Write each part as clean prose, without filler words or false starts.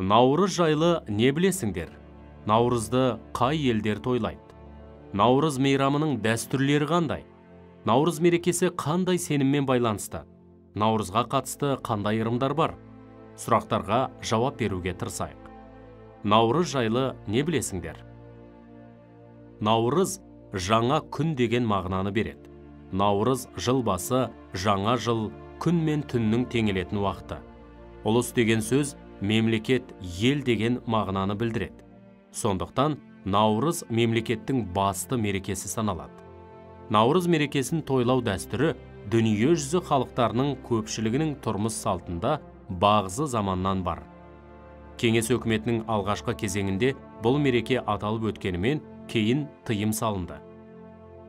Наурыз жайлы не білесіңдер? Наурызды қай елдер тойлайды? Наурыз мейрамының дәстүрлері қандай? Наурыз мерекесі қандай сеніммен байланысты? Наурызға қатысты қандай ырымдар бар? Сұрақтарға жауап беруге тырысайық. Наурыз жайлы не білесіңдер? Наурыз жаңа күн деген мағынаны береді. Наурыз жыл басы, жаңа жыл, күн мен түннің теңелетін уақыты. Ұлыс деген сөз мемлекет, ел деген мағынаны білдіреді. Сондықтан Наурыз мемлекеттің басты мерекесі саналады. Наурыз мерекесін тойлау дәстүрі дүниежүзі халықтарының көпшілігінің тұрмыс салтында бағзы заманнан бар. Кеңес өкіметінің алғашқы кезеңінде бұл мереке аталып өткенімен кейін тыйым салынды.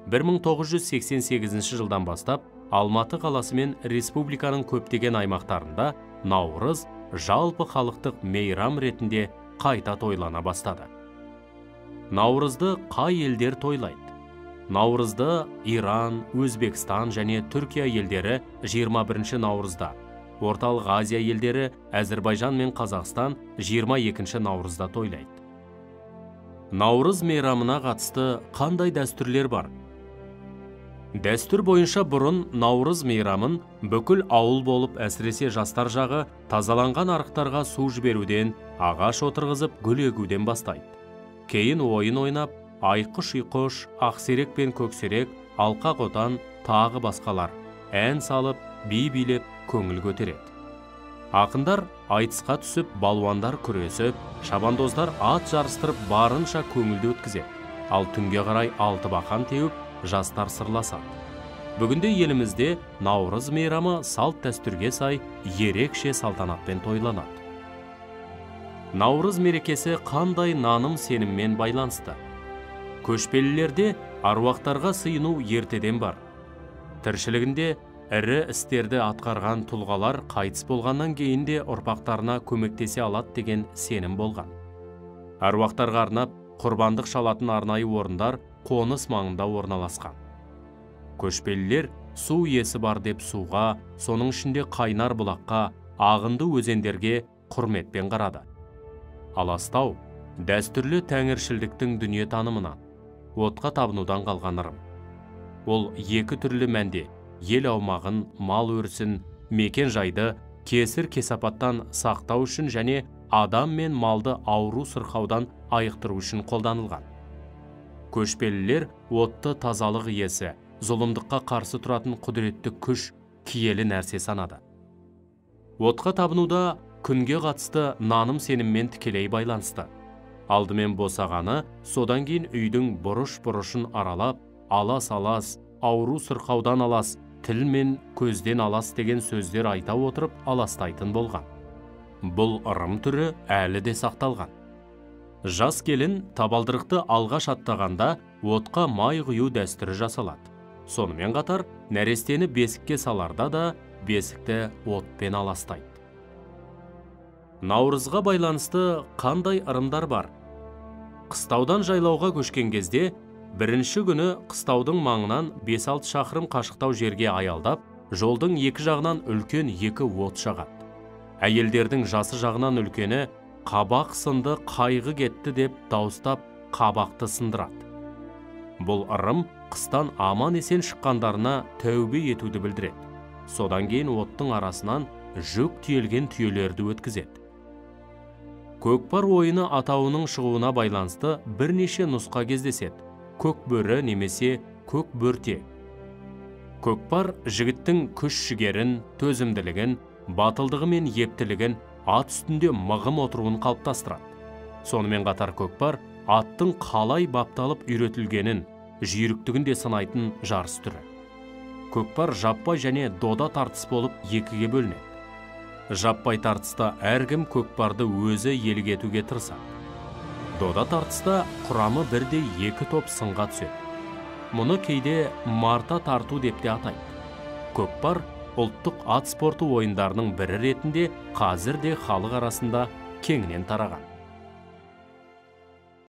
1988 жылдан бастап Алматы қаласы мен республиканың көптеген аймақтарында Наурыз жалпы халықтық мейрам ретінде қайта тойлана бастады. Наурызды қай елдер тойлайды? Наурызды Иран, Өзбекстан және Түркия елдері 21 наурызда, Орталық Азия елдері Әзірбайжан мен Қазақстан 22 наурызда тойлайды. Наурыз мейрамына қатысты қандай дәстүрлер бар? Дәстүр бойынша бұрын Наурыз мейрамын бүкіл ауыл болып, әсіресе жастар жағы тазаланған арықтарға су жіберуден, ағаш отырғызып, гүл егуден бастайды. Кейін ойын ойнап, айқыш-ұйқыш, ақсерек пен көксерек, алқа қотан, тағы басқалар ән салып, би билеп, көңіл көтереді. Ақындар айтысқа түсіп, балуандар күресіп, шабандоздар ат жарыстырып барынша көңілді өткізеді. Ал түнге қарай алты бақан теуіп, жастар сырласады. Бүгінде елімізде Наурыз мейрамы салт дәстүрге сай ерекше салтанатпен тойланады. Наурыз мерекесі қандай наным сеніммен байланысты? Көшпелілерде аруақтарға сыйыну ертеден бар. Тіршілігінде ірі істерді атқарған тұлғалар қайтыс болғаннан кейін де ұрпақтарына көмектесе алады деген сенім болған. Аруақтарға арнап құрбандық шалатын арнайы орындар қоныс маңында орналасқан. Көшпелілер су иесі бар деп суға, соның ішінде қайнар бұлаққа, ағынды өзендерге құрметпен қарады. Аластау дәстүрлі тәңіршілдіктің дүниетанымынан, отқа табынудан қалған ырым. Ол екі түрлі мәнде ел аумағын, мал өрісін, мекен жайды кесір кесапаттан сақтау үшін және адам мен малды ауру сырқаудан айықтыру үшін қолданылған. Көшпелілер отты тазалық иесі, зұлымдыққа қарсы тұратын құдіретті күш, киелі нәрсе санады. Отқа табынуда күнге қатысты наным сеніммен тікелей байланысты. Алдымен босағаны, содан кейін үйдің бұрыш-бұрышын аралап, алас-алас, ауру сырқаудан алас, тіл мен көзден алас деген сөздер айта отырып аластайтын болған. Бұл ырым түрі әлі де сақталған. Жас келін табалдырықты алғаш аттағанда отқа май құю дәстүрі жасалады. Сонымен қатар нәрестені бесікке саларда да бесікті отпен аластайды. Наурызға байланысты қандай ырымдар бар? Қыстаудан жайлауға көшкен кезде бірінші күні қыстаудың маңынан 5-6 шақырым қашықтау жерге аялдап, жолдың екі жағынан үлкен екі от жағады. Әйелдердің жасы жағынан үлкені қабақ сынды, қайғы кетті деп дауыстап қабақты сындырады. Бұл ырым қыстан аман есен шыққандарына тәубе етуді білдіреді. Содан кейін оттың арасынан жүк тиелген түйелерді өткізеді. Көкпар ойыны атауының шығуына байланысты бірнеше нұсқа кездеседі. Көк бөрі немесе көк бөрте. Көкпар жігіттің күш жігерін, төзімділігін, батылдығы мен ептілігін, ат үстінде мығым отыруын қалыптастырады. Сонымен қатар көкпар аттың қалай бапталып үйретілгенін, жүйріктігін де сынайтын жарыс түрі. Көкпар жаппай және дода тартыс болып екіге бөлінеді. Жаппай тартыста әркім көкпарды өзі иелік етуге тырысады. Дода тартыста құрамы бірдей екі топ сынға түседі. Мұны кейде марта тарту деп те атайды. Көкпар ұлттық ат спорты ойындарының бірі ретінде қазір де халық арасында кеңінен тараған.